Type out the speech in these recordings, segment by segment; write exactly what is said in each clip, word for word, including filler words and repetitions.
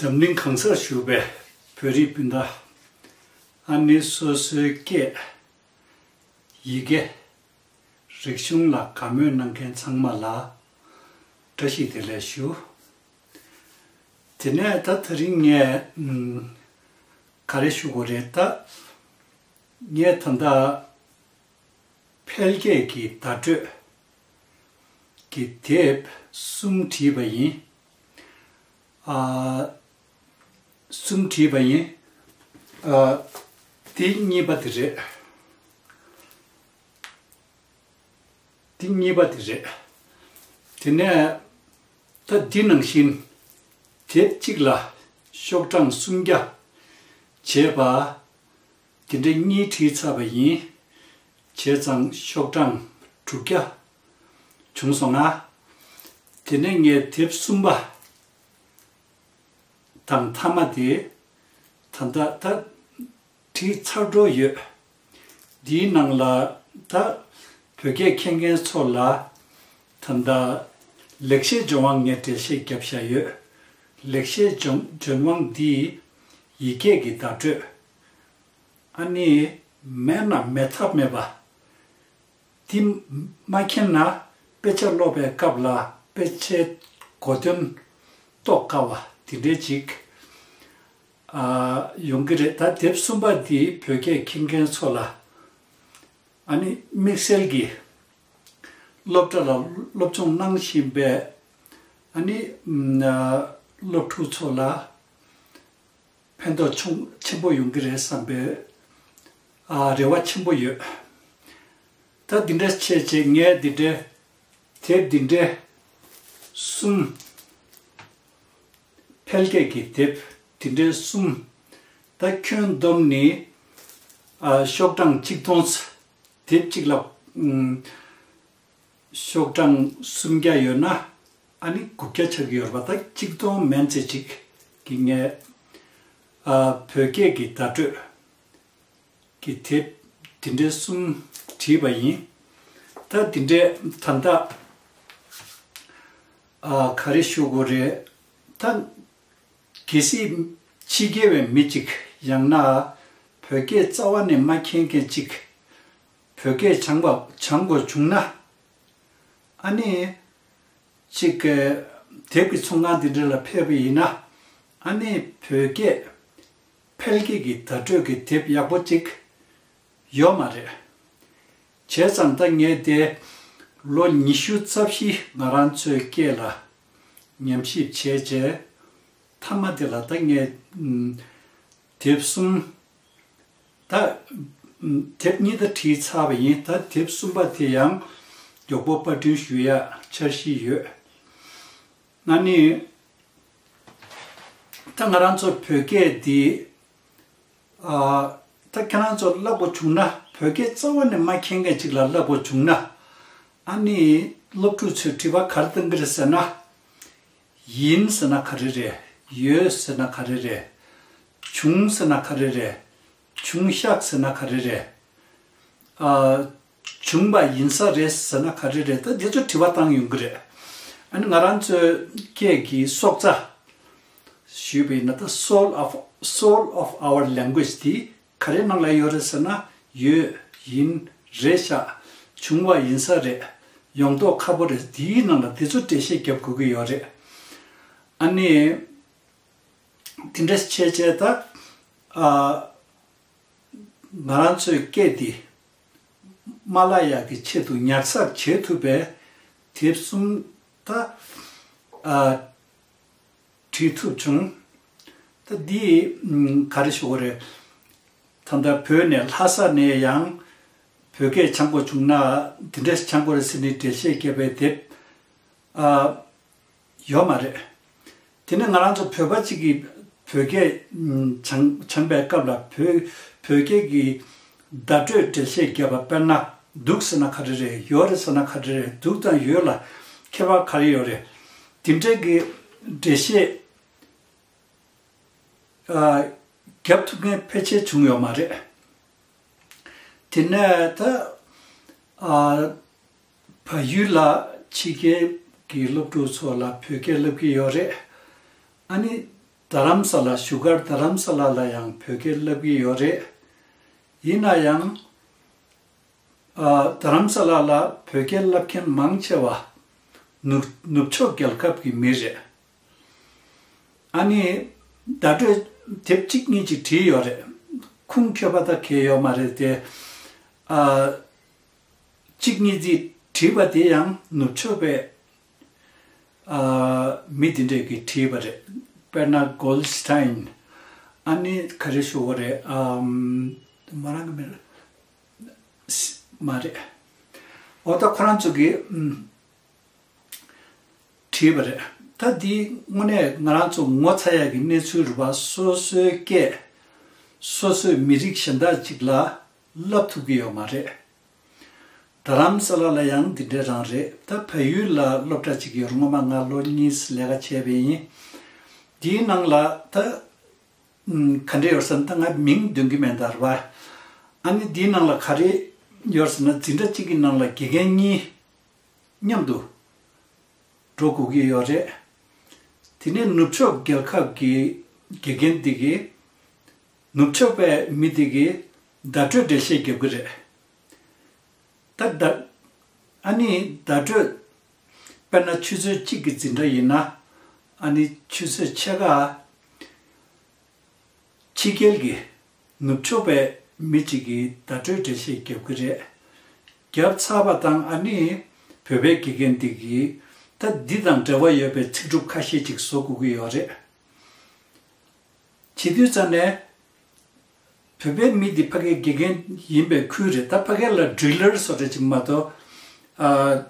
འཛམ་གླིང་གང་སར་བཞུགས་པའི་བོད་རིགས་སྤུན་ཟླ། ཨ་ནི་སོ་སོའི་སྐད། ཡི་གེ། རིག་གཞུང་ལ་དགའ་མོས་གནང་མཁན་ཚང་མ་ལ་བཀྲ་ཤིས་བདེ་ལེགས་ཞུ། དེ་ནས་ད་དེ་རིང་ངས་ཨམ། ག་རེ་ཞུ་དགོས་རེད་ད། ངས་ད་ལྟ་འཕེལ་རྒྱས་ཀྱི་བརྡ་སྤྲོད་ཀྱི་དེབ་གསུམ་བྲིས་པ་ཡིན། ཨ། གསུམ་བྲིས་པ་ཡིན། ཨ། འདི་གཉིས་པ་དེ་རེད། འདི་གཉིས་པ་དེ་རེད། དེ་ནས་ད་འདི་ནང་བཞིན་དེབ་གཅིག་ལ་ཤོག་གྲངས་སུམ་བརྒྱ་བྱས་པ། དེ་འདྲ་གཉིས་བྲིས་ཚར་བ་ཡིན། བྱས་ཙང་ཤོག་གྲངས་དྲུག་བརྒྱ་བྱུང་སོང་ང་། དེ་ནས་ངས་དེབ་གསུམ་པ་དང་མཐའ་མ་དེ་ད་ལྟ་ད་བྲིས་ཚར་འགྲོ་ཡོད། འདིའི་ནང་ལ་ད་བོད་སྐད་མཁྱེན་མཁན་ཚོ་ལ་ད་ལྟ་ལེགས་བཤད་ལྗོན་དབང་ངས་འགྲེལ་བཤད་བརྒྱབ་བཞག་ཡོད། ལེགས་བཤད་ལྗོན་ལྗོན་དབང་འདི་ཡི་གེ་གི་བརྡ་སྤྲོད། ཨ་ནི་མེད་ན་མེད་ཐབས་མེད་པ། འདི་མ་མཁྱེན་ན་དཔེ་ཆ་ཀློག་པའི་སྐབས་ལ་དཔེ་ཆའི་གོ་དོན་རྟོགས་དཀའ་བ་དེ་འདྲའི་ཅིག་ཨ། ཡོང་གི་རེད། ད་དེབ་གསུམ་པ་འདི་བོད་སྐད་མཁྱེན་མཁན་ཚོ་ལ་ཨ་ནི་དམིགས་བསལ་གྱི་སློབ་གྲྭ་ལ་སློབ་སྦྱོང་གནང་བཞིན་པའི་ཨ་ནི་ཨམ། སློབ་ཕྲུག་ཚོ་ལ་ཕན་ཐོགས་ཆུང་ཆེན་པོ་ཡོང་གི་རེད་བསམ་པའི་ཨ། རེ་བ་ཆེན་པོ་ཡོད། ད་འདི་འདྲ་བྱས་བྱས་ངས་འདི་འདྲའི་དེབ་འདི་འདྲའི་གསུམ། འཕེལ་རྒྱས་ཀྱི་དེབ་འདི་འདྲའི་གསུམ། ད་ཁྱོན་བསྡོམས་ནི་ཨ། ཤོག་གྲངས་གཅིག་སྟོང་། དེབ་གཅིག་ལ་ཨམ། ཤོག་གྲངས་སུམ་བརྒྱ་ཡོད་ན་ཨ་ནི་དགུ་བརྒྱ་ཆགས་ཀྱི་ཡོད་རེད་པ། ད་གཅིག་སྟོང་མན་ཙམ་ཅིག་གི་ངས་ཨ། བོད་སྐད་ཀྱི་བརྡ་སྤྲོད་ཀྱི་དེབ་འདི་འདྲའི་གསུམ་བྲིས་པ་ཡིན། ད་འདི་འདྲའི་ད་ལྟ་ཨ། ག་རེ་ཞུ་དགོས་རེད་ད། གལ་སྲིད་ཕྱི་རྒྱལ་བའི་མི་གཅིག་ཡང་ན་བོད་སྐད་རྩ་བ་ནས་མ་མཁྱེན་མཁན་གཅིག་བོད་སྐད་སྦྱང་པ་སྦྱང་དགོས་བྱུང་ན། ཨ་ནི་གཅིག་གི་དེབ་ཀྱི་ཚོང་ཁང་འདི་འདྲ་ལ་ཕེབས་པ་ཡིན་ན། ཨ་ནི་བོད་སྐད་འཕེལ་རྒྱས་ཀྱི་བརྡ་སྤྲོད་ཀྱི་དེབ་ཡག་པོ་གཅིག་ཡོད་མ་རེད། བྱས་ཙང་ད་ངས་དེ་ལོ་ཉི་ཤུ་རྩ་བཞི་ང་རང་ཚོའི་སྐད་ལ་ཉམས་ཞིབ་བྱས་རྗེས། མཐའ་མ་དེ་ལ་ད་ངས་ཨམ། དེབ་གསུམ། ད་ཨམ། དེབ་གཉིས་ད་བྲིས་ཚར་བ་ཡིན། ད་དེབ་གསུམ་པ་དེ་ཡང་མགྱོགས་པོ་པར་སྐྲུན་ཞུ་ཡ་འཆར་གཞི་ཡོད། ཨ་ནི་ད་ང་རང་ཚོ་བོད་སྐད་འདི་ཨ། ད་ཁྱེད་རང་ཚོ་བསླབ་དགོས་བྱུང་ན། བོད་སྐད་རྩ་བ་ནས་མ་མཁྱེན་མཁན་ཅིག་ལ་བསླབ་དགོས་བྱུང་ན། ཨ་ནི་སློབ་ཕྲུག་ཚོས་དྲི་བ་ག་རེ་བཏང་གི་རེད་ཟེར་ན། ཡིན་ཟེར་ན་ག་རེ་རེད། ཡོད་ཟེར་ན་ག་རེ་རེད། བྱུང་ཟེར་ན་ག་རེ་རེད། བྱུང་ཤག་ཟེར་ན་ག་རེ་རེད། ཨ། བྱུང་བ་ཡིན་ས་རེད་ཟེར་ན་ག་རེ་རེད། ད་འདི་ཚོ་དྲི་བ་བཏང་ཡོང་གི་རེད། ཨ་ནི་ང་རང་ཚོའི་སྐད་ཀྱི་སྲོག་རྩ་ཞུས་པ་ཡིན་ན། ད་soul of soul of our language དེ་ག་རེ་ནང་ལ་ཡོད་རེད་ཟེར་ན། ཡོད། ཡིན། རེད་ཤག་བྱུང་བ་ཡིན་ས་རེད། ཡོང་མདོག་ཁ་པོ་རེད། དེའི་ནང་ལ་དེ་ཚོ་འགྲེལ་བཤད་རྒྱབ་དགོས་ཀྱི་ཡོད་རེད། ཨ་ནི་དེ་འདྲ་བྱས་བྱས་ད། ཨ། ང་རང་ཚོའི་སྐད་འདི་མ་བརླག་ཡག་གི་ཆེད་དུ་ཉར་ཚགས་བྱེད་ཐུབ་པའི་དེབ་གསུམ་ད། ཨ། བྲིས་ཐུབ་བྱུང་། ད་འདི་ཨམ། ག་རེ་ཞུ་དགོས་རེད། ད་ལྟ་བོད་ནས་ལྷ་ས་ནས་ཡང་བོད་སྐད་སྦྱང་དགོས་བྱུང་ན་འདི་འདྲ་སྦྱང་དགོས་རེད་ཟེར་ནས་འགྲེལ་བཤད་བརྒྱབ་པའི་དེབ་ཨ། ཡོད་མ་རེད། དེ་ནས་ང་རང་ཚོ་བོད་པ་གཅིག་གིས་བོད་སྐད་ཨམ། སྦྱང་སྦྱང་པའི་སྐབས་ལ་བོད་བོད་སྐད་ཀྱི་བརྡ་སྤྲོད་འགྲེལ་བཤད་བརྒྱབ་པ། དཔེར་ན་འདུག་ཟེར་ན་ག་རེ་རེད། ཡོད་རེད་ཟེར་ན་ག་རེ་རེད། འདུག་དང་ཡོད་ལ་ཁྱད་པར་ག་རེ་ཡོད་རེད། དེ་འདྲ་གི་འགྲེལ་བཤད་ཨ། རྒྱབ་ཐུབ་མཁན་ཕལ་ཆེར་བྱུང་ཡོད་མ་རེད། དེ་ནས་ད་ཨ། བལ་ཡུལ་ལ་ཕྱི་རྒྱལ་གྱི་སློབ་ཕྲུག་ཚོ་ལ་བོད་སྐད་བསླབ་ཀྱི་ཡོད་རེད། ཨ་ནི་ རྡ་རམ་ས་ལ་བཞུགས་སྒར་རྡ་རམ་ས་ལ་ལ་ཡང་བོད་སྐད་བསླབ་ཀྱི་ཡོད་རེད། ཡིན་ན་ཡང་། ཨ། རྡ་རམ་ས་ལ་ལ་བོད་སྐད་བསླབ་མཁན་མང་ཆེ་བ་ནུབ་ནུབ་ཕྱོགས་རྒྱལ་ཁབ་ཀྱི་མི་རེད། ཨ་ནི་བརྡ་སྤྲོད་དེབ་གཅིག་གཉིས་ཅིག་བྲིས་ཡོད་རེད། ཁུངས་འཁྱོལ་པ་ད་གས་ཡོད་མ་རེད་དེ། ཨ། གཅིག་གཉིས་ཅིག་བྲིས་པ་དེ་ཡང་ནུབ་ཕྱོགས་པའི་ཨ། མི་དེ་འདྲས་ཀྱིས་བྲིས་པ་རེད། དཔེར་ན་གོལ་སི་ཊའིན། ཨ་ནི་ག་རེ་ཞུ་དགོས་རེད། ཨམ། མོ་རང་གི་མིང་། མ་རེད། འོ་ད་ཁོ་རང་ཚོ་གིས་ཨམ། བྲིས་པ་རེད། ད་འདི་དངོས་གནས་ང་རང་ཚོ་ངོ་ཚ་ཡག་གི་གནས་ཚུལ་རེད་པ། སོ་སོའི་སྐད། སོ་སོའི་མི་རིགས་གཞན་དག་ཅིག་ལ་བསླབ་ཐུབ་ཀྱི་ཡོད་མ་རེད། རྡ་རམ་ས་ལ་ལ་ཡང་འདི་འདྲ་རང་རེད། ད་བལ་ཡུལ་ལ་སློབ་གྲྭ་གཅིག་ཡོད་རེད། སྔོན་མ་ང་ལོ་གཉིས་ལས་ཀ་བྱས་པ་ཡིན། འདིའི་ནང་ལ་ད་ཨུམ། ག་འདྲ་ཡོད་ཟེར་ན། ད་ང་མིང་འདོན་གྱི་མེད་ད་རེད་པ། ཨ་ནི་འདིའི་ནང་ལ་ག་རེ་ཡོད་ཟེར་ན། འཛིན་གྲྭ་གཅིག་གི་ནང་ལ་དགེ་རྒན་གཉིས་མཉམ་དུ་འགྲོ་དགོས་ཀྱི་ཡོད་རེད། དེ་ནས་ནུབ་ཕྱོགས་རྒྱལ་ཁབ་ཀྱི་དགེ་རྒན་དེ་གིས། ནུབ་ཕྱོགས་པའི་མི་དེ་གིས་བརྡ་སྤྲོད་འགྲེལ་བཤད་རྒྱབ་ཀྱི་རེད། ད་ད། ཨ་ནི་བརྡ་སྤྲོད། དཔེར་ན་ཆུ་ཚོད་གཅིག་གི་འཛིན་གྲྭ་ཡིན་ན། ཨ་ནི་ཆུ་ཚོད་ཕྱེད་ཀ་ཕྱི་རྒྱལ་གྱི་ནུབ་ཕྱོགས་པའི་མི་གཅིག་གིས་བརྡ་སྤྲོད་འགྲེལ་བཤད་རྒྱབ་ཀྱི་རེད། རྒྱབ་ཚར་བ་དང་ཨ་ནི་བོད་པའི་དགེ་རྒན་འདི་གིས་ད་འདི་དང་འབྲེལ་བ་ཡོད་པའི་ཚིག་གྲུབ་ཁ་ཤས་ཅིག་བཟོ་དགོས་ཀྱི་ཡོད་རེད། བྱེད་དུས་ཙམ་ནས་བོད་པའི་མི་འདི་ཕ་གིའི་དགེ་རྒན་ཡིན་པའི་ཁུལ་རེད། ད་ཕ་གི་ལ་ཌི་རི་ལར་བཟོ་འདྲ་ཅིག་མ་གཏོགས། ཨ།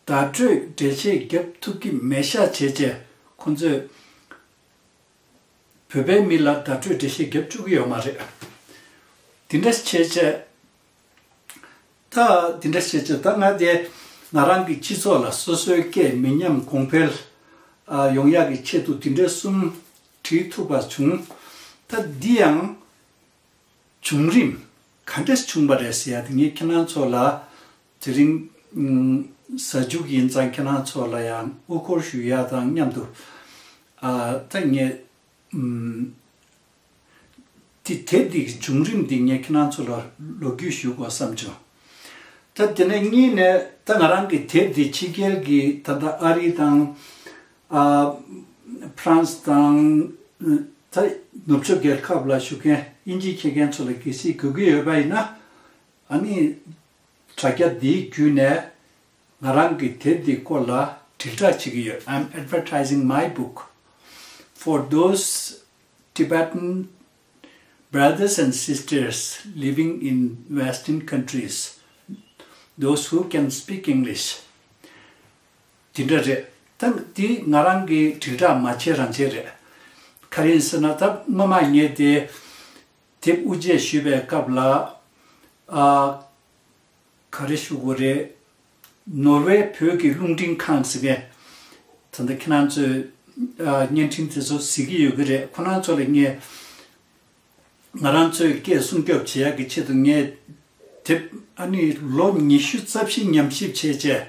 བརྡ་སྤྲོད་འགྲེལ་བཤད་རྒྱབ་ཐུབ་ཀྱི་མེད་ཤག་བྱས་བྱས་ཁོང་ཚོས་བོད་པའི་མི་ལ་བརྡ་སྤྲོད་འགྲེལ་བཤད་རྒྱབ་བཅུག་གི་ཡོད་མ་རེད། དེ་འདྲ་བྱས་བྱས། ད་དེ་འདྲ་བྱས་བྱས་ད་ང་དེ་ང་རང་གི་སྤྱི་ཚོགས་ལ་སོ་སོའི་སྐད་མི་ཉམས་གོང་འཕེལ་ཨ་ཡོང་ཡག་གི་ཆེད་དུ་དེ་འདྲ་གསུམ་བྲིས་ཐུབ་པ་བྱུང་། ད་འདི་ཡང་བྱུང་རིམ་ག་འདྲས་བྱུང་བ་རེད་ཟེར་ཡ་དེ་ངས་ཁྱེད་རང་ཚོ་ལ་དེ་རིང་ཨུམ་གཟའ་མཇུག་ཡིན་ཙང་ཁྱེད་རང་ཚོ་ལ་ཡང་དབུ་སྐོར་ཞུ་ཡ་དང་མཉམ་དུ། ཨ། ད་ངས་ཨུམ་དེ་དེབ་འདི་གི་བྱུང་རིམ་འདི་ངས་ཁྱེད་རང་ཚོ་ལ་ལོ་རྒྱུས་ཞུ་དགོས་བསམ་བྱུང་། ད་དེ་ནས་གཉིས་ནས་ད་ང་རང་གི་དེབ་འདི་ཕྱི་རྒྱལ་གྱི་ད་ལྟ་ཨ་རི་དང་། ཨ། ཕ་རན་སི་དང་། ད་ནུབ་ཕྱོགས་རྒྱལ་ཁབ་ལ་བཞུགས་མཁན་དབྱིན་ཇི་མཁྱེན་མཁན་ཚོ་ལ་གལ་སྲིད་དགོས་ཀྱི་ཡོད་པ་ཡིན་ན། ཨ་ནི་དྲ་རྒྱ་འདིའི་བརྒྱུད་ནས་ང་རང་གི་དེབ་འདིའི་སྐོར་ལ་དྲིལ་བསྒྲགས་བྱེད་ཀྱི་ཡོད། I'm advertising my book for those Tibetan brothers and sisters living in Western countries, those who can speak English. དེ་འདྲ་རེད། ད་འདི་ང་རང་གི་དྲིལ་བསྒྲགས་མ་བྱས་རང་བྱས་རེད། ག་རེ་ཡིན་ཟེར་ན། ད་སྔོན་མ་ངས་དེ་དེབ་དབུ་འབྱེད་ཞུས་པའི་སྐབས་ལ། ཨ། ག་རེ་ཞུ་དགོས་རེད། ནོར་ཝེ་བོད་ཀྱི་རླུང་འཕྲིན་ཁང་ཟེར་མཁན། ད་ལྟ་ཁྱེད་རང་ཚོས་ཨ་བརྙན་འཕྲིན་དེ་ཚོ་གཟིགས་ཀྱི་ཡོད་ཀྱི་རེད། ཁོ་རང་ཚོ་ལ་ངས་ང་རང་ཚོའི་སྐད་སྲུང་སྐྱོབ་བྱེད་ཡག་གི་ཆེད་དུ་ངས་དེབ་ཨ་ནི་ལོ་ཉི་ཤུ་རྩ་བཞི་ཉམས་ཞིབ་བྱས་བྱས།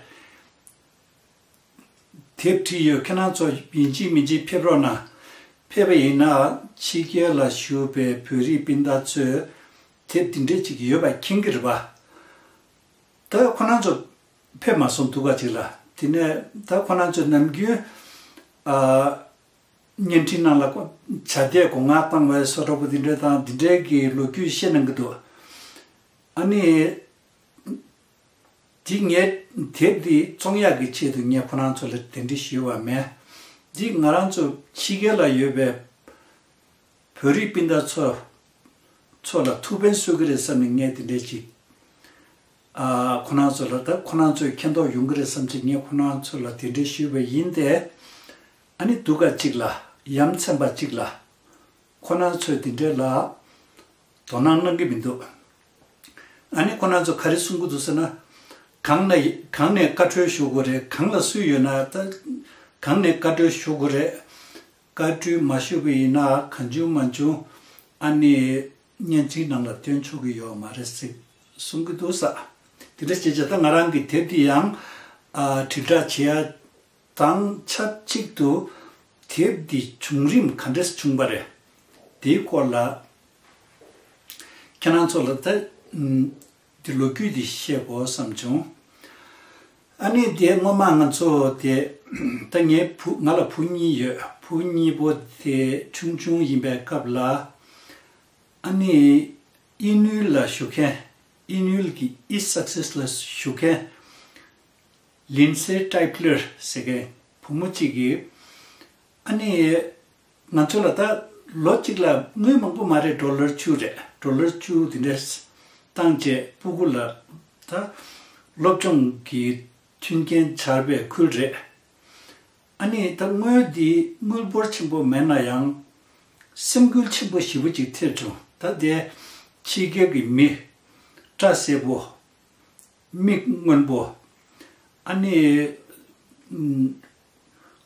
དེབ་བྲིས་ཡོད། ཁྱེད་རང་ཚོ་ཡིན་གཅིག་མིན་གཅིག་ཕེབས་རོགས་གནང་། ཕེབས་པ་ཡིན་ན་ཕྱི་རྒྱལ་ལ་བཞུགས་པའི་བོད་རིགས་སྤུན་ཟླ་ཚོས་དེབ་འདི་འདྲས་ཅིག་ཡོད་པ་མཁྱེན་གྱི་རེད་པ། ད་ཁོ་རང་ཚོ་ཕེབས་མ་སོང་འདུག་ག་ཅིག་ལ། དེ་ནས་ད་ཁོ་རང་ཚོས་ནམ་རྒྱུན་ཨ་བརྙན་འཕྲིན་ནང་ལ་བྱ་དེབ་སྒོ་ང་བཏང་བའི་བཟོ་འདྲ་པོ་འདི་འདྲས་དང་འདི་འདྲས་ཀྱི་ལོ་རྒྱུས་བཤད་གནང་གི་འདུག། ཨ་ནི། དེ་ངས་དེབ་འདི་བཙོང་ཡག་གི་ཆེད་དུ་ངས་ཁོ་རང་ཚོ་ལ་གདན་འདྲེན་ཞུས་པ་མེད། འདི་ང་རང་ཚོ་ཕྱི་རྒྱལ་ལ་ཡོད་པའི་བོད་རིགས་སྤུན་ཟླ་ཚོ་ཚོ་ལ་ཐུགས་ཕན་གསོས་ཀྱི་རེད་བསམ་ནས་ངས་དེ་འདྲས་ཅིག། ཨ། ཁོ་རང་ཚོ་ལ། ད་ཁོ་རང་ཚོས་མཁྱེན་རྟོགས་ཡོང་གི་རེད་བསམ་ཚེ་ངས་ཁོ་རང་ཚོ་ལ་གདན་འདྲེན་ཞུས་པ་ཡིན་ཏེ། ཨ་ནི་འདུག་ག་ཅིག་ལ། ཡ་མཚན་པ་ཅིག་ལ། ཁོ་རང་ཚོས་འདི་འདྲས་ལ་དོ་སྣང་གནང་གི་མི་འདུག། ཨ་ནི་ཁོ་རང་ཚོ་ག་རེ་གསུང་གི་འདུག་ཟེར་ན། གང་ནས་གང་ནས་བཀའ་འཁྲོལ་ཞུ་དགོས་རེད། གང་ལ་སུ་ཡོད་ན། ད་གང་ནས་བཀའ་འཁྲོལ་ཞུ་དགོས་རེད། བཀའ་འཁྲོལ་མ་ཞུས་པ་ཡིན་ན་གང་བྱུང་མང་བྱུང་ཨ་ནི་བརྙན་འཕྲིན་ནང་ལ་སྟོན་ཆོག་གི་ཡོད་མ་རེད་ཟེར་གསུང་གི་འདུག་ས། དེ་འདྲ་བྱས་བྱས་ད་ང་རང་གི་དེབ་འདི་ཡང་ཨ་དྲིལ་བསྒྲགས་བྱེད་ཡ་དང་ཆབས་ཅིག་ཏུ་ དེབ་འདི་བྱུང་རིམ་ག་འདྲས་བྱུང་བ་རེད། དེའི་སྐོར་ལ་ཁྱེད་རང་ཚོ་ལ་ད་ཨུམ་འདི་ལོ་རྒྱུས་འདི་བཤད་དགོས་བསམ་བྱུང་། ཨ་ནི་དེ་སྔོན་མ་ང་ཚོ་དེ་ད་ངའི་བུ་ང་ལ་བུ་གཉིས་ཡོད། བུ་གཉིས་པོ་དེ་ཆུང་ཆུང་ཡིན་པའི་སྐབས་ལ་ཨ་ནི་ཨི་ནུལ་ལ་བཞུགས་མཁན། ཨི་ནུལ་གྱི་ཨི་སག་སེས་ལ་བཞུགས་མཁན་ལིན་སེ་ཏྲའི་པི་ལར་ཟེར་མཁན་བུ་མོ་གཅིག་གིས་ཨ་ནི་ང་ཚོ་ལ་ད་ལོ་གཅིག་ལ་དངུལ་མང་པོ་མ་རེད། ཌོ་ལར་བཅུ་རེད། ཌོ་ལར་བཅུ་དེ་འདྲས་བཏང་བྱས་སྤུ་གུ་ལ་ད་སློབ་སྦྱོང་གི་མཐུན་རྐྱེན་སྦྱར་བའི་ཁུལ་རེད། ཨ་ནི་ད་དངུལ་འདི་དངུལ་འབོར་ཆེན་པོ་མེད་ན་ཡང་སེམས་འགུལ་ཆེན་པོ་ཞེ་པོ་ཅིག་ཐེབས་བྱུང་། ད་དེ་ཕྱི་རྒྱལ་གྱི་མི་སྐྲ་སེར་པོ། མིག་སྔོན་པོ། ཨ་ནི་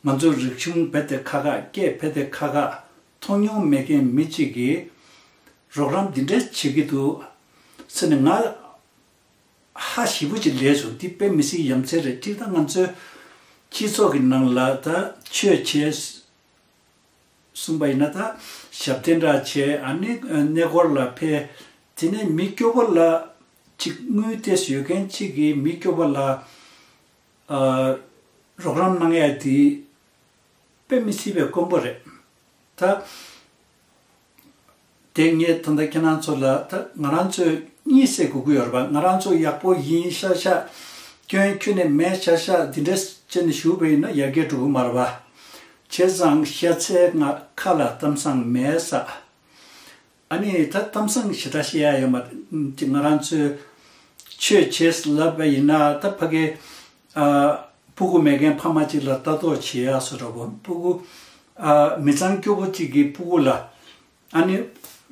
ང་ཚོ་རིག་གཞུང་རྦད་དེ་ཁག་ཁག་སྐད་རྦད་དེ་ཁག་ཁག་མཐོང་མྱོང་མེད་མཁན་མི་གཅིག་གིས་རོགས་རམ་འདི་འདྲ་བྱེད་ཀྱི་འདུག་ཟེར་ནས་ང་ཧ་ཞེ་པོ་ཅིག་ལས་བྱུང་། འདི་དཔེ་མི་སྲིད་ཡ་མཚན་རེད། སྤྱིར་བཏང་ང་ཚོའི་སྤྱི་ཚོགས་ཀྱི་ནང་ལ་ད་ཆོས་བྱས་གསུངས་པ་ཡིན་ན་ད་ཞབས་བརྟན་འདྲ་བྱས། ཨ་ནི་གནས་སྐོར་ལ་ཕེབས། དེ་ནས་མི་སྐྱོ་པོ་ལ་ཅིག་དངུལ་ཏོག་ཙམ་ཡོད་མཁན་གཅིག་གིས་མི་སྐྱོ་པོ་ལ་ཨ་རོགས་རམ་གནང་ཡ་དེ་དཔེ་མི་སྲིད་པའི་དཀོན་པོ་རེད། ད་དེ་ངས་ད་ལྟ་ཁྱེད་རང་ཚོ་ལ་ད་ང་རང་ཚོས་གཉིད་སད་དགོས་ཀྱི་ཡོད་རེད་པ། ང་རང་ཚོ་ཡག་པོ་ཡིན་ཤག་ཤག་སྐྱོན་ཁྱོན་ནས་མེད་ཤག་ཤག་འདི་འདྲས་བྱས་ནས་བཞུགས་པ་ཡིན་ན་ཡར་རྒྱས་འགྲོ་གི་མ་རེད་པ། བྱས་ཙང་ཤ་ཚའི་ང་ཁ་ལ་གཏམ་བཟང་མེད་ས། ཨ་ནི་ད་གཏམ་བཟང་ཞེ་དྲག་བཤད་ཡ་ཡོད་མ་རེད། ང་རང་ཚོས་ཆོས་བྱེད་ལབ་པ་ཡིན་ན་ད་ཕ་གི་ཨ་སྤུ་གུ་མེད་མཁན་ཕ་མ་གཅིག་ལ་ལྟ་རྟོག་བྱེད་ཡ་བཟོ་འདྲ་པོ། སྤུ་གུ་ཨ་མི་ཚང་སྐྱོ་པོ་གཅིག་གིས་སྤུ་གུ་ལ་ཨ་ནི་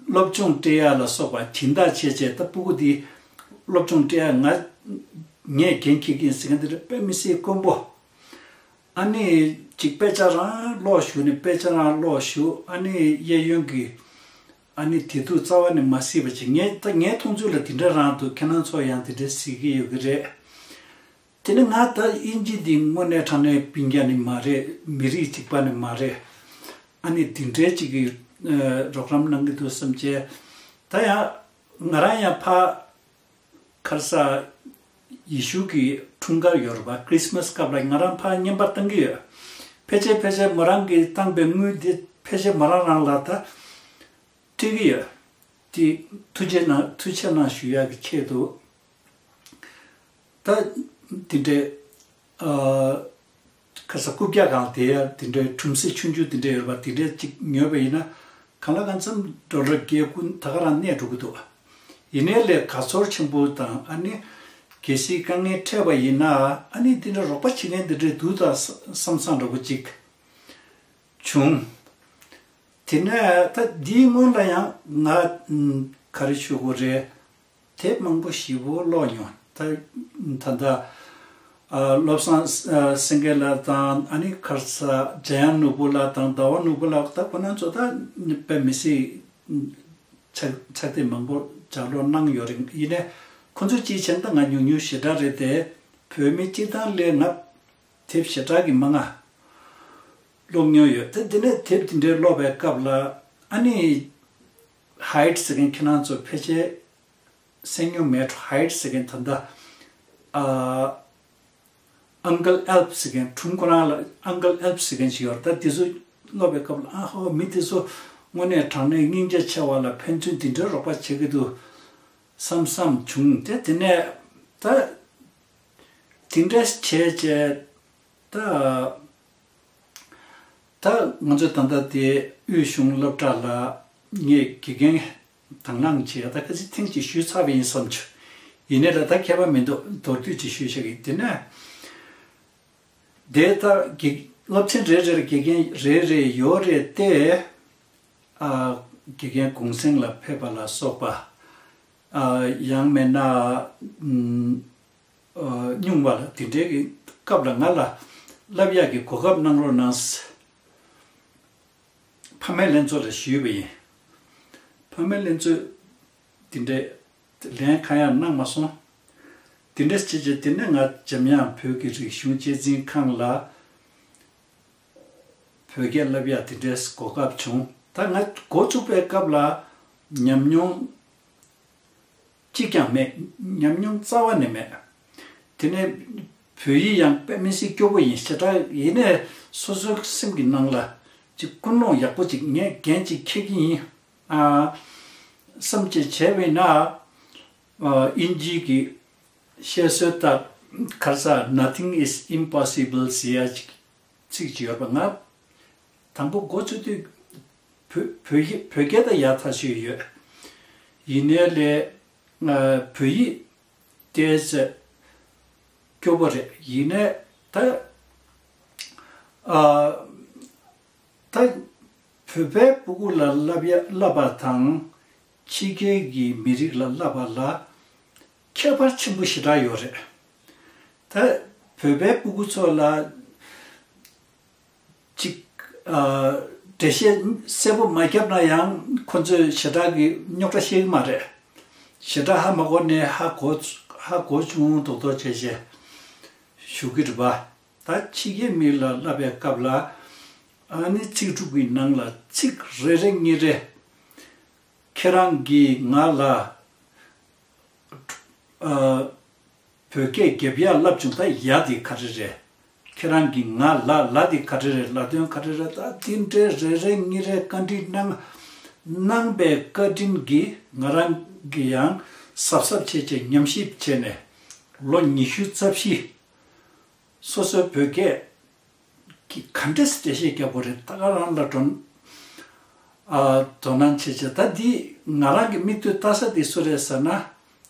སློབ་སྦྱོང་སྤྲད་ཡ་ལ་སོགས་པ་སྦྱིན་བདག་བྱས་བྱས། ད་སྤུ་གུ་འདི་སློབ་སྦྱོང་སྤྲད་ཡ་ང་ངས་འགན་འཁྱེར་གྱི་ཡིན་ཟེར་མཁན་དེ་འདྲ་དཔེ་མི་སྲིད་དཀོན་པོ། ཨ་ནི་ཅིག་དཔེ་ཆ་རང་ཀློག་ཞུ་ནས། དཔེ་ཆ་རང་ཀློག་ཞུ། ཨ་ནི་གཡས་གཡོན་གྱི་ཨ་ནི་བདེ་སྡུག་རྩ་བ་ནས་མ་གཟིགས་པ་ཅིག་ངས་ད་ངའི་མཐོང་ཚུལ་ལ་དེ་འདྲ་རང་འདུག་ཁྱེད་རང་ཚོ་ཡང་དེ་འདྲ་གཟིགས་ཀྱི་ཡོད་ཀྱི་རེད། དེ་ནི་ང་ད་དབྱིན་ཇི་འདི་དངོས་གནས་དྲང་གནས་སྤུན་ཀྱག་ནི་མ་རེད། མི་རིགས་གཅིག་པ་ནི་མ་རེད། ཨ་ནི་དེ་འདྲའི་ཅིག་གི་ཨ་རོགས་རམ་གནང་གི་འདུག་བསམ་བྱས། ད་ཡང་ང་རང་ཡང་ཕ་ག་རེ་ཟ། ཡེ་ཤུ་གི་འཁྲུངས་སྐར་ཡོད་རེད་པ། ཁྲི་སི་མ་སི་སྐབས་ལ་ང་རང་ཕར་བརྙན་པར་བཏང་གི་ཡོད། ཕལ་ཆེར་ཕལ་ཆེར་མོ་རང་གིས་བཏང་པའི་དངུལ་འདི་ཕལ་ཆེར་མོ་རང་རང་ལ་ད་སྤྲད་ཀྱི་ཡོད། དེ་ཐུགས་རྗེ་གནང་། ཐུགས་རྗེ་གནང་ཞུ་ཡག་གི་ཆེད་དུ། ད་དེ་འདྲའི་ཨ་ཁ་ས་རྐུབ་བཀྱག་སྒང་བསྡད་ཡ་དེ་འདྲའི་གྲུམ་གཟིག་ཆུང་ཆུང་དེ་འདྲ་ཡོད་པ། དེ་འདྲའི་ཅིག་ཉོས་པ་ཡིན་ན་གང་ལ་གང་འཚམ་ཌོ་ལར་བརྒྱད་དགུ་ད་ག་རང་གནས་འགྲོ་གི་འདུག་ཡིན་ནའི་ལས་དགའ་ཚོར་ཆེན་པོ་དང་། ཨ་ནི་གལ་སྲིད་དཀའ་ངལ་འཕྲད་པ་ཡིན་ན་ཨ་ནི་དེ་འདྲ་རོགས་པ་བྱེད་མཁན་དེ་འདྲ་འདུག་ད་བསམ་བསམ་འདྲ་པོ་ཅིག་བྱུང་། དེ་ནས་ད་འདིའི་སྔོན་ལ་ཡང་ང་ག་རེ་ཞུ་དགོས་རེད། དེབ་མང་པོ་ཞེ་པོ་ཀློག་མྱོང་། ད་ད་ལྟ་ཨ་བློ་བཟང་ཨ་སེང་གེ་ལགས་དང་། ཨ་ནི་ག་རེ་ཟ། འཇམ་དབྱངས་ནོར་བུ་ལགས་དང་ཟླ་བ་ནོར་བུ་ལགས། ད་ཁོ་རང་ཚོ་ད་དཔེ་མི་སྲིད་ཕྱག་ཕྱག་དེབ་མང་པོ་ལྗགས་ཀློག་གནང་ཡོད་རེད། ཡིན་ནའི་ཁོ་ཚོ་གཅིག་བྱས་ན་ད་ང་ཉུང་ཉུང་ཞེ་དྲག་རེད་དེ། བོད་མི་སྤྱིར་བཏང་ལས་ང་དེབ་ཞེ་དྲག་གི་མང་ང་ཀློག་མྱོང་ཡོད། ད་དེ་ནས་དེབ་དེ་འདྲའི་ཀློག་པའི་སྐབས་ལ་ཨ་ནི་ཧའེཌ་ཟེར་མཁན་ཁྱེད་རང་ཚོ་ཕལ་ཆེར་གསན་མྱོང་མེད་འགྲོ། ཧའེཌ་ཟེར་མཁན་ད་ལྟ་ཨ་ཨང་ཀལ་ཨེལཕ་ཟེར་མཁན། སྒྲུང་ཁོ་རང་ལ་ཨང་ཀལ་ཨེལཕ་ཟེར་མཁན་ཞིག་ཡོད་རེད། ད་དེ་ཚོ་ཀློག་པའི་སྐབས་ལ་ཨ་ཧོ་མི་དེ་ཚོ་དངོས་གནས་དྲང་གནས་སྙིང་རྗེ་ཆེ་བ་ལ་ཕན་ཚུན་དེ་འདྲའི་རོགས་པ་བྱེད་ཀྱི་འདུག་བསམ་བསམ་བྱུང་། དེ་དེ་ནས་ད་དེ་འདྲ་བྱས་བྱས་ད། ད་ང་ཚོ་ད་ལྟ་དེ་དབུས་གཞུང་སློབ་གྲྭ་ལ་ངས་དགེ་རྒན་དང་བླངས་བྱས། ད་ཁ་སང་ཐེངས་གཅིག་ཞུས་ཚར་བ་ཡིན་བསམ་བྱུང་། ཡིན་ནའི་ལ་ད་ཁྱད་པར་མི་འདུག་མདོར་བསྡུས་ཅིག་ཞུས་བཞག་གི། དེ་ནས་དེ་ད་དགེ་སློབ་ཚན་རེ་རེར་དགེ་རྒན་རེ་རེ་ཡོད་རེད་དེ། ཨ་དགེ་རྒན་གུང་སེང་ལ་ཕེབས་པ་ལ་སོགས་པ། ཨ་ཡང་མིན་ན་ཨམ། ཨ་སྨྱུང་བ་ལ་དེ་འདྲའི་གི་སྐབས་ལ་ང་ལ་བསླབ་ཡག་གི་གོ་སྐབས་གནང་རོགས་གནང་ཟེར། ཕ་མའི་ལྷན་ཚོགས་ལ་ཞུས་པ་ཡིན། ཕ་མའི་ལྷན་ཚོགས་དེ་འདྲའི་ལན་གང་ཡང་གནང་མ་སོང་། དེ་འདྲ་བྱས་བྱས་དེ་ནས་ང་འཇམ་དབྱངས་བོད་ཀྱི་རིག་གཞུང་གཅེས་འཛིན་ཁང་ལ། བོད་སྐད་བསླབ་ཡག་དེ་འདྲའི་གོ་སྐབས་བྱུང་། ད་ང་འགོ་བཙུགས་པའི་སྐབས་ལ་ཉམས་མྱོང་གཅིག་ཀྱང་མེད། ཉམས་མྱོང་རྩ་བ་ནས་མེད། དེ་ནས་བོད་ཡིག་ཡང་དཔེ་མི་སྲིད་སྐྱོ་པོ་ཡིན། ཞེ་དྲག་ཡིན་ནའི་སོ་སོའི་སེམས་ཀྱི་ནང་ལ་ཅིག་ཀུན་སློང་ཡག་པོ་ཅིག་ངས་འགན་ཅིག་འཁྱེར་གྱི་ཡིན། ཨ། བསམ་བྱས་བྱས་པས་ན། ཨ། དབྱིན་ཇིའི་གི་བཤད་སྲོལ་ལྟར་ཁ་སང་Nothing is impossible ཟེར་ཡ་ཅིག་ཚིག་ཅིག་ཡོད་པ། ང་དང་པོ་འགོ་ཚུགས་དུས་བོད་བོད་ཡིག་བོད་སྐད་ད་ཡག་ཐག་ཆོད་ཡོད། ཡིན་ནའི་ལས་ང་བོད་ཡིག་ཏོག་ཙམ་སྐྱོ་པོ་རེད། ཡིན་ནའི་ད་ཨ་ད་བོད་པའི་སྤུ་གུ་ལ་བསླབ་ཡ་བསླབ་པ་དང་ཕྱི་རྒྱལ་གྱི་མི་རིགས་ལ་བསླབ་པ་ལ་ཁྱད་པར་ཆེན་པོ་ཞེ་དྲག་ཡོད་རེད། ད་བོད་པའི་སྤུ་གུ་ཚོ་ལ་ཅིག་ཨ། འགྲེལ་བཤད་གསལ་པོ་མ་བརྒྱབ་ན་ཡང་ཁོ་ཚོས་ཞེ་དྲག་གི་རྙོག་དྲ་ཤེས་ཀྱི་མ་རེད། ཞེ་དྲག་ཧ་མ་གོ་ནས་ཧ་གོ་ཧ་གོ་བྱུང་མདོག་མདོག་བྱས་བྱས་ཞུ་གི་རེད་པ། ད་ཕྱི་རྒྱལ་མི་ལ་བསླབ་པའི་སྐབས་ལ་ཨ་ནི་ཚིག་དྲུག་གི་ནང་ལ་ཚིག་རེ་རེ་གཉིས་རེ་ཁྱེད་རང་གིས་ང་ལ་ཨ། བོད་སྐད་རྒྱབ་ཡག་བསླབ་བྱུང་། ད་ཡ་དེ་ག་རེ་རེད། ཁྱེད་རང་གིས་ང་ལ་ལ་དེ་ག་རེ་རེད། ལ་དོན་ག་རེ་རེད། ད་དེ་འདྲའི་རེ་རེ་གཉིས་རེ་བཀའ་འདྲི་གནང་གནང་པའི་བཀའ་དྲིན་གྱིས་ང་རང་གིས་ཡང་གཟབ་གཟབ་བྱས་བྱས་ཉམས་ཞིབ་བྱས་ནས་ལོ་ཉི་ཤུ་རྩ་བཞི་སོ་སོའི་བོད་སྐད་ཀྱི་ག་འདྲས་འགྲེལ་བཤད་རྒྱག་དགོས་རེད། ད་ག་རང་ལ་དོ་ཨ་དོ་སྣང་བྱེད་བྱེད། ད་འདི་ང་རང་གི་མིག་ལྟོས་ལྟ་ས་དེ་སུ་རེད་ཟེར་ན།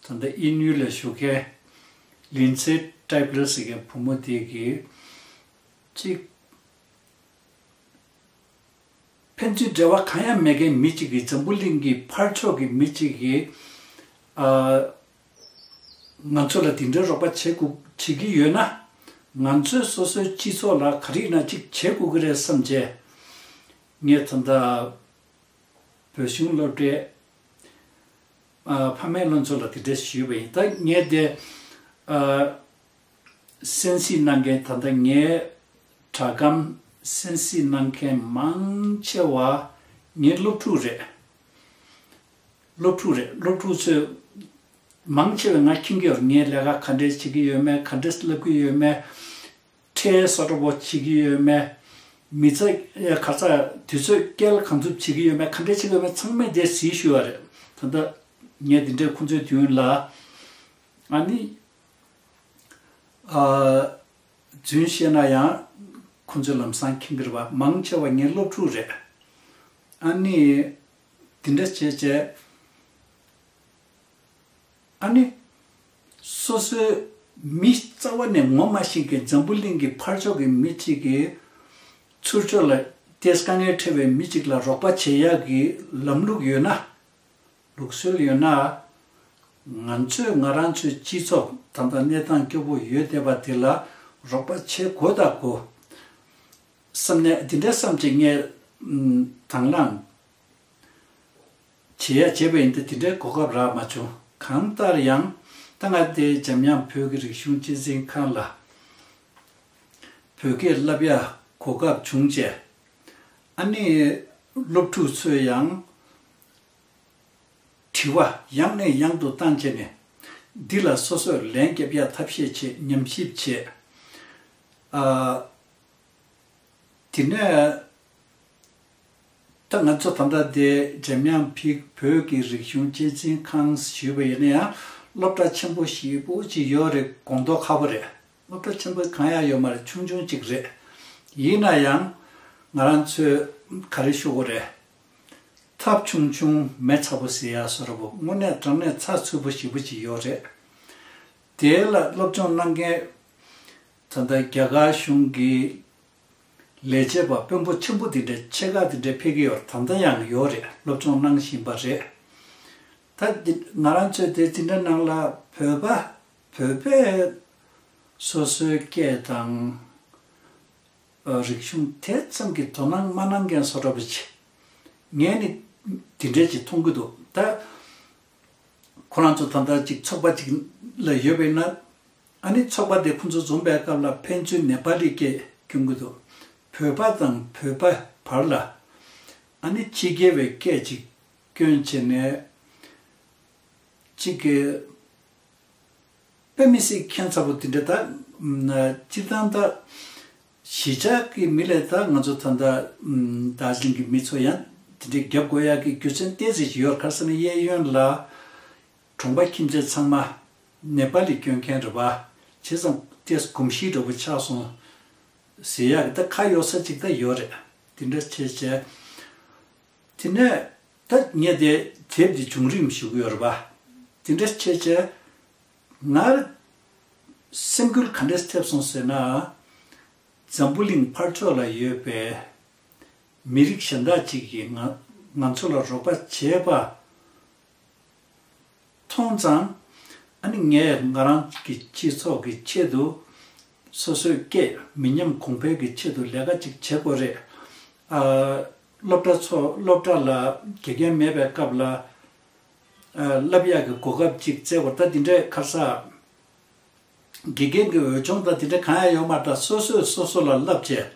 ད་ལྟ་དབྱིན་ཡུལ་ལ་བཞུགས་མཁན་ལིན་ཚེ་ཏྲེ་པེལ་ཟེར་མཁན་བུ་མོ་དེ་གིས་གཅིག་ཕན་ཚུན་འབྲེལ་བ་གང་ཡང་མེད་མཁན་མི་གཅིག་གིས། འཛམ་བུ་གླིང་གི་ཕར་ཕྱོགས་ཀྱི་མི་གཅིག་གིས་ཨ། ང་ཚོ་ལ་དེ་འདྲའི་རོགས་པ་བྱེད་དགོས་བྱེད་ཀྱི་ཡོད་ན། ང་ཚོས་སོ་སོའི་སྤྱི་ཚོགས་ལ་ག་རེ་ཡིན་ན་གཅིག་བྱེད་དགོས་ཀྱི་རེད་བསམ་བྱས། ངས་ད་ལྟ་བོད་གཞུང་སློབ་གྲྭའི་ཨ། ཕ་མའི་བློ་འཚབ་ལ་དེ་འདྲ་ཞུས་པ་ཡིན། ད་ངས་དེ་ཨ། གསན་གཟིགས་གནང་མཁན། ད་ལྟ་ངའི་སྒྲ་སྒམ་གསན་གཟིགས་གནང་མཁན་མང་ཆེ་བ་ངའི་སློབ་ཕྲུག་རེད། སློབ་ཕྲུག་རེད། སློབ་ཕྲུག་ཚོས་མང་ཆེ་བས་ང་མཁྱེན་གྱི་ཡོད་རེད། ངས་ལས་ཀ་ག་འདྲས་བྱེད་ཀྱི་ཡོད་མེད། ག་འདྲས་བསླབ་ཀྱི་ཡོད་མེད། ཁྲལ་སོ་འདྲ་པོ་བྱེད་ཀྱི་ཡོད་མེད། མི་ཚེ་ཡ་ག་ཚ་དུས་ཚོད་སྐྱེལ་གང་ཐུབ་བྱེད་ཀྱི་ཡོད་མེད། ག་འདྲས་བྱེད་ཀྱི་ཡོད་མེད། ཚང་མས་དེ་གཟིགས་ཞུ་བ་རེད། ད་ལྟ་ངས་འདི་འདྲའི་ཁོང་ཚོའི་མདུན་ལ་ཨ་ནི་ཨ། རྫུན་བཤད་ན་ཡང་ཁོང་ཚོས་ལམ་སང་མཁྱེན་གྱི་རེད་པ། མང་ཆེ་བ་ངའི་སློབ་ཕྲུག་རེད། ཨ་ནི་འདི་འདྲ་བྱས་བྱས། ཨ་ནི། སོ་སོའི་མི་རྩ་བ་ནས་ངོ་མ་ཤེས་མཁན་འཛམ་བུ་གླིང་གི་ཕར་ཕྱོགས་ཀྱི་མི་གཅིག་གིས་ཚུར་ཕྱོགས་ལ་ཏོག་ཙམ་དཀའ་ངལ་འཕྲད་པའི་མི་གཅིག་ལ་རོགས་པ་བྱེད་ཡག་གི་ལམ་ལུགས་ཡོད་ན། ལུགས་སྲོལ་ཡོད་ན། ང་ཚོས་ང་རང་ཚོའི་སྤྱི་ཚོགས་ད་ལྟ་གནས་སྟངས་སྐྱོ་པོ་ཡོད་བསྡད་པ་དེ་ལ་རོགས་པ་བྱེད་དགོས་དང་དགོས་བསམ་ནས། འདི་འདྲ་བསམ་བྱས་ངས་དང་བླངས་བྱེད་ཡ་བྱས་པ་ཡིན་ཏེ། དེ་འདྲའི་གོ་སྐབས་རག་མ་བྱུང་། གང་ལྟར་ཡང་ད་ང་དེ་འཇམ་དབྱངས་བོད་ཀྱི་རིག་གཞུང་གཅེས་འཛིན་ཁང་ལ་བོད་སྐད་བསླབ་ཡ་གོ་སྐབས་བྱུང་བྱས། ཨ་ནི་སློབ་ཕྲུག་ཚོས་ཡང་དྲི་བ་ཡང་ནས་ཡང་དུ་བཏང་བྱས་ནས། འདི་ལ་སོ་སོས་ལན་རྒྱབ་ཡ་ཐབས་ཤེས་བྱས། ཉམས་ཞིབ་བྱས། ཨ། དེ་ནས་ད་ང་ཚོ་ད་ལྟ་དེ་འཇམ་དབྱངས་ཕིག་བོད་ཀྱི་རིག་གཞུང་གཅེས་འཛིན་ཁང་ཞུས་པ་ཡིན་ན་ཡང་སློབ་གྲྭ་ཆེན་པོ་ཞེ་པོ་ཅིག་ཡོད་རེད། སྒོང་རྡོག་ཁ་པོ་རེད། སློབ་གྲྭ་ཆེན་པོ་གང་ཡང་ཡོད་མ་རེད། ཆུང་ཆུང་ཅིག་རེད། ཡིན་ན་ཡང་ང་རང་ཚོས་ག་རེ་ཞུ་དགོས་རེད། ཐབ་ཆུང་ཆུང་མེ་ཚ་པོ་ཟེར་ཡ་བཟོ་འདྲ་པོ་དངོས་གནས་དྲང་གནས་ཚགས་ཚུད་པོ་ཞེ་པོ་ཅིག་ཡོད་རེད། དེ་ལ་སློབ་སྦྱོང་གནང་མཁན་ད་ལྟ་རྒྱ་གར་གཞུང་གི་ལས་བྱེད་པ་དཔོན་པོ་ཆེན་པོ་དེ་འདྲ་ཆེ་ཁག་དེ་འདྲ་ཕེབས་ཀྱི་ཡོད། ད་ལྟ་ཡང་ཡོད་རེད། སློབ་སྦྱོང་གནང་བཞིན་པ་རེད། ད་འདི་ང་རང་ཚོས་དེ་དེ་འདྲ་ནང་ལ་བོད་པ་བོད་པས་སོ་སོའི་སྐད་དང་། ཨ། རིག་གཞུང་དེ་ཙམ་གྱི་དོ་སྣང་མ་གནང་མཁན་བཟོ་འདྲ་པོ་ཅིག་ངས་ནི་དེ་འདྲས་ཅིག་མཐོང་གི་འདུག་ད་ཁོ་རང་ཚོ་ད་ལྟ་ཅིག་ཚོགས་པ་ཅིག་ལ་ཡོད་པས་ན། ཨ་ནི་ཚོགས་པ་དེ་ཁོ་ཚོ་འཛོམས་པའི་སྐབས་ལ་ཕན་ཚུན་ནེ་པ་ལི་སྐད་སྐྱོན་གྱི་འདུག་བོད་པ་དང་བོད་པ་བར་ལ་ཨ་ནི་ཕྱི་རྒྱལ་བའི་སྐད་ཅིག་སྐྱོན་བྱས་ནས་གཅིག་གི་དཔེ་མི་སྲིད་ཁྱད་མཚར་པོ་དེ་འདྲ་ད་སྤྱིར་བཏང་ད། གཞིས་ཆགས་ཀྱི་མི་ལས་ད་ང་ཚོ་ད་ལྟ་ད་ག་ཅིག་གི་མི་ཚོ་ཡང་དེ་འདྲའི་རྒྱབ་དགོས་ཡག་གི་རྒྱུ་མཚན་ཏོག་ཙམ་ཡོད། ག་རེ་ཟེར་ན་གཡས་གཡོན་ལ་གྲོང་པ་ཁྱིམ་མཚེས་ཚང་མ་ནེ་པ་ལི་སྐྱོན་མཁན་རེད་པ། བྱས་ཙང་ཏོག་ཙམ་གོམས་གཤིས་འདྲ་པོ་ཆགས་སོང་ཟེར་ཡག་གི་ད་ཁ་གཡོག་ས་ཅིག་ད་ཡོད་རེད། དེ་འདྲ་བྱས་བྱས། དེ་ནས་ད་ངས་དེ་དེབ་འདི་བྱུང་རིམ་ཞུ་གི་ཡོད་རེད་པ། དེ་འདྲ་བྱས་བྱས། ང་སེམས་འགུལ་ག་འདྲས་ཐེབས་སོང་ཟེར་ན། འཛམ་བུ་གླིང་ཕར་ཕྱོགས་ལ་ཡོད་པའི་མི་རིགས་གཞན་དག་ཅིག་གིས་ང་ང་ཚོ་ལ་རོགས་པ་བྱས་པ་མཐོང་ཙང་། ཨ་ནི་ངས་ང་རང་གི་སྤྱི་ཚོགས་ཀྱི་ཆེད་དུ་སོ་སོའི་སྐད་མི་ཉམས་གོང་འཕེལ་གྱི་ཆེད་དུ་ལས་ཀ་ཅིག་བྱེད་དགོས་རེད། ཨ། སློབ་གྲྭ་ཚོ་སློབ་གྲྭ་ལ་དགེ་རྒན་མེད་པའི་སྐབས་ལ། ཨ། བསླབ་ཡག་གི་གོ་སྐབས་ཅིག་བཙལ་བར་ད་འདི་འདྲའི་ཁ་ས། དགེ་རྒན་གྱི་འོས་སྦྱོང་ད་འདི་འདྲ་གང་ཡང་ཡོད་མ་རེད། ད་སོ་སོས་སོ་སོ་ལ་བསླབ་བྱས།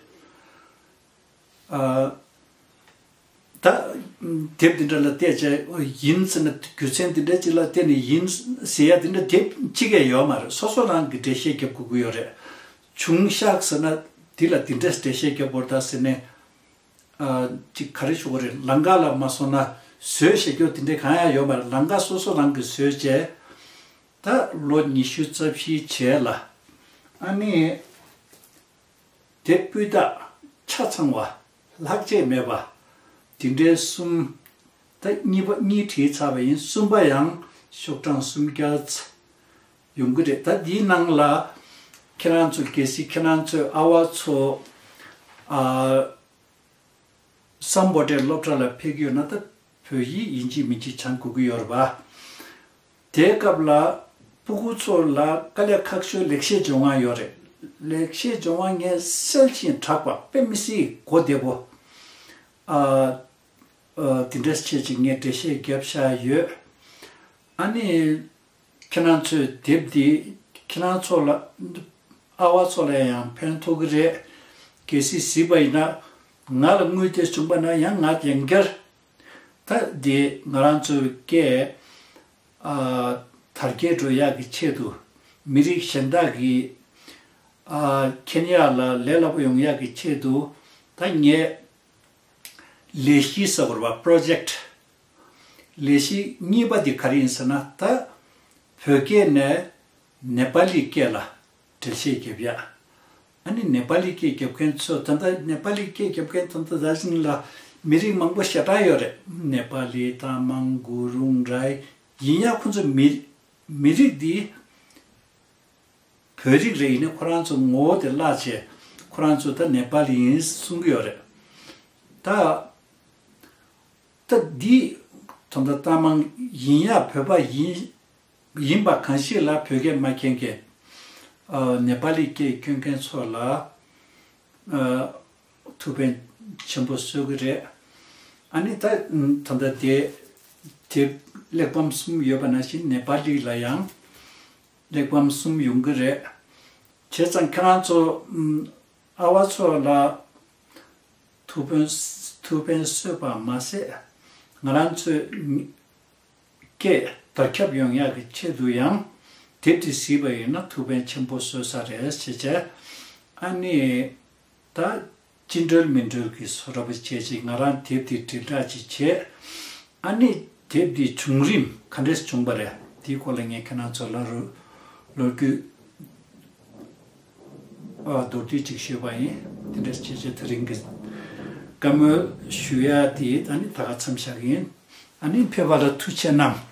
ཨ། ད་དེབ་འདི་འདྲ་ལ་བལྟས་བྱས་ཡིན་ཟེར་ན་རྒྱུ་མཚན་འདི་འདྲ་ཅིག་ལ་བརྟེན་ནས་ཡིན་ཟེར་ཡ་འདི་འདྲ་དེབ་གཅིག་ཡང་ཡོད་མ་རེད། སོ་སོ་རང་གི་འགྲེལ་བཤད་རྒྱབ་དགོས་ཀྱི་ཡོད་རེད། བྱུང་ཤག་ཟེར་ན་འདི་ལ་འདི་འདྲ་འགྲེལ་བཤད་རྒྱབ་དགོས་རེད་ད་ཟེར་ནས། ཨ། ཅིག་ག་རེ་ཞུ་དགོས་རེད། ལམ་ཁ་ལ་མ་སོང་ན་བཟོས་བཞག་རྒྱུ་དེ་འདྲ་གང་ཡང་ཡོད་མ་རེད། ལམ་ཁ་སོ་སོ་རང་གིས་བཟོས་བྱས། ད་ལོ་ཉི་ཤུ་རྩ་བཞིའི་རྗེས་ལ་ཨ་ནི་དེ་སྤུས་དག་ཆ་ཚང་བ་ལྷག་ཆད་མེད་པ་དེ་འདྲའི་གསུམ། ད་གཉིས་པ་གཉིས་བྲིས་ཚར་བ་ཡིན། གསུམ་པ་ཡང་ཤོག་གྲངས་སུམ་བརྒྱ་ཡོང་གི་རེད། ད་འདིའི་ནང་ལ་ཁྱེད་རང་ཚོ་གལ་སྲིད་ཁྱེད་རང་ཚོའི་ཨ་བ་ཚོ། ཨ། སམ་བྷོ་ཊའི་སློབ་གྲྭ་ལ་ཕེབས་ཀྱི་ཡོད་ན་ད་བོད་ཡིག་ཡིན་གཅིག་མིན་གཅིག་སྦྱང་དགོས་ཀྱི་ཡོད་རེད་པ། དེའི་སྐབས་ལ་སྤུ་གུ་ཚོ་ལ་དཀའ་ལས་ཁག་ཤོས་ལེགས་བཤད་ལྗོན་དབང་ཡོད་རེད། ལེགས་བཤད་ལྗོན་དབང་ངས་གསལ་ཞིང་གྲགས་པ་དཔེ་མི་སྲིད་གོ་བདེ་པོ། ཨ། ཨ། དེ་འདྲ་བྱས་ཅིག་ངས་འགྲེལ་བཤད་བརྒྱབ་བཞག་ཡོད། ཨ་ནི། ཁྱེད་རང་ཚོས་དེབ་འདི་ཁྱེད་རང་ཚོ་ལ། ཨ་བ་ཚོ་ལ་ཡང་ཕན་ཐོགས་ཀྱི་རེད། གལ་སྲིད་གཟིགས་པ་ཡིན་ན། ང་ལ་དངུལ་དེ་བྱུང་པ་ན་ཡང་ང་ཡང་བསྐྱར། ད་འདི་ང་རང་ཚོའི་སྐད། ཨ། དར་རྒྱས་འགྲོ་ཡག་གི་ཆེད་དུ། མི་རིགས་གཞན་དག་གིས། ཨ། མཁྱེན་ཡག་ལ་ལས་སླ་པོ་ཡོང་ཡག་གི་ཆེད་དུ། ད་ངས། ལས་གཞི་ཟེར་དགོས་རེད་པ། པྲོ་ཇེཀ་ལས་གཞི་གཉིས་པ་འདི་ག་རེ་ཡིན་ཟེར་ན། ད་བོད་སྐད་ནས་ནེ་པ་ལི་སྐད་ལ་འགྲེལ་བཤད་རྒྱབ་ཡ། ཨ་ནི་ནེ་པ་ལི་སྐད་རྒྱབ་མཁན་ཚོ། ད་ལྟ་ནེ་པ་ལི་སྐད་རྒྱབ་མཁན་ད་ལྟ་ད་ཅིང་ལ་མི་རིགས་མང་པོ་ཞེ་དྲག་ཡོད་རེད། ནེ་པ་ལི། ཏ་མང་། གུ་རུང་། རའི། ཡིན་ཡང་ཁོ་ཚོ་མི་མི་རིགས་འདི་བོད་རིགས་རེད། ཡིན་ནའི་ཁོ་རང་ཚོ་ངོ་བོ་དེ་བརླག་བྱས་ཁོ་རང་ཚོ་ད་ནེ་པ་ལི་ཡིན་གསུང་གི་ཡོད་རེད། ད་ད་འདི་ད་ད་ལྟ་ཏ་མང་ཡིན་ཡང་བོད་པ་ཡིན་ཡིན་པ་གང་ཞིག་ལ་བོད་སྐད་མ་མཁྱེན་མཁན། ཨ། ནེ་པ་ལི་སྐད་སྐྱོན་མཁན་ཚོ་ལ། ཨ། ཐུགས་ཕན་ཆེན་པོ་གསོས་ཀྱི་རེད། ཨ་ནི་ད་ད་ལྟ་དེ་དེ་གླེགས་བམ་གསུམ་ཡོད་པ་ནང་བཞིན་ནེ་པ་ལི་ལ་ཡང་གླེགས་བམ་གསུམ་ཡོང་གི་རེད། བྱས་ཙང་ཁྱེད་རང་ཚོ་ཨ་བ་ཚོ་ལ་ཐུགས་ཕན་ཐུགས་ཕན་གསོས་པ་མ་ཟད། ང་རང་ཚོའི་སྐད་དར་ཁྱབ་ཡོང་ཡག་གི་ཆེད་དུ་ཡང་དེབ་དེ་གཟིགས་པ་ཡིན་ན་ཐུགས་ཕན་ཆེན་པོ་གསོས་ས་རེད་ཟེར་བྱས། ཨ་ནི་ད་ཅི་འགྲོལ་མི་འགྲོལ་གྱི་བཟོ་འདྲ་པོ་བྱས་ཅིག་ང་རང་དེབ་དེ་དྲིལ་བསྒྲགས་ཅིག་བྱས། ཨ་ནི་དེབ་འདི་བྱུང་རིམ་ག་འདྲས་བྱུང་པ་རེད། དེའི་སྐོར་ལ་ངས་ཁྱེད་རང་ཚོ་ལ་རུ་ལོ་རྒྱུས་ཨ་མདོར་བསྡུས་ཅིག་ཞུས་པ་ཡིན། དེ་འདྲས་བྱས་བྱས་དེ་རིང་གི་བཀའ་མོལ་ཞུ་ཡ་དེ་ཨ་ནི་ད་ག་མཚམས་བཞག་གི་ཡིན། ཨ་ནི་ཕེབས་པ་ལ་ཐུགས་རྗེ་གནང་།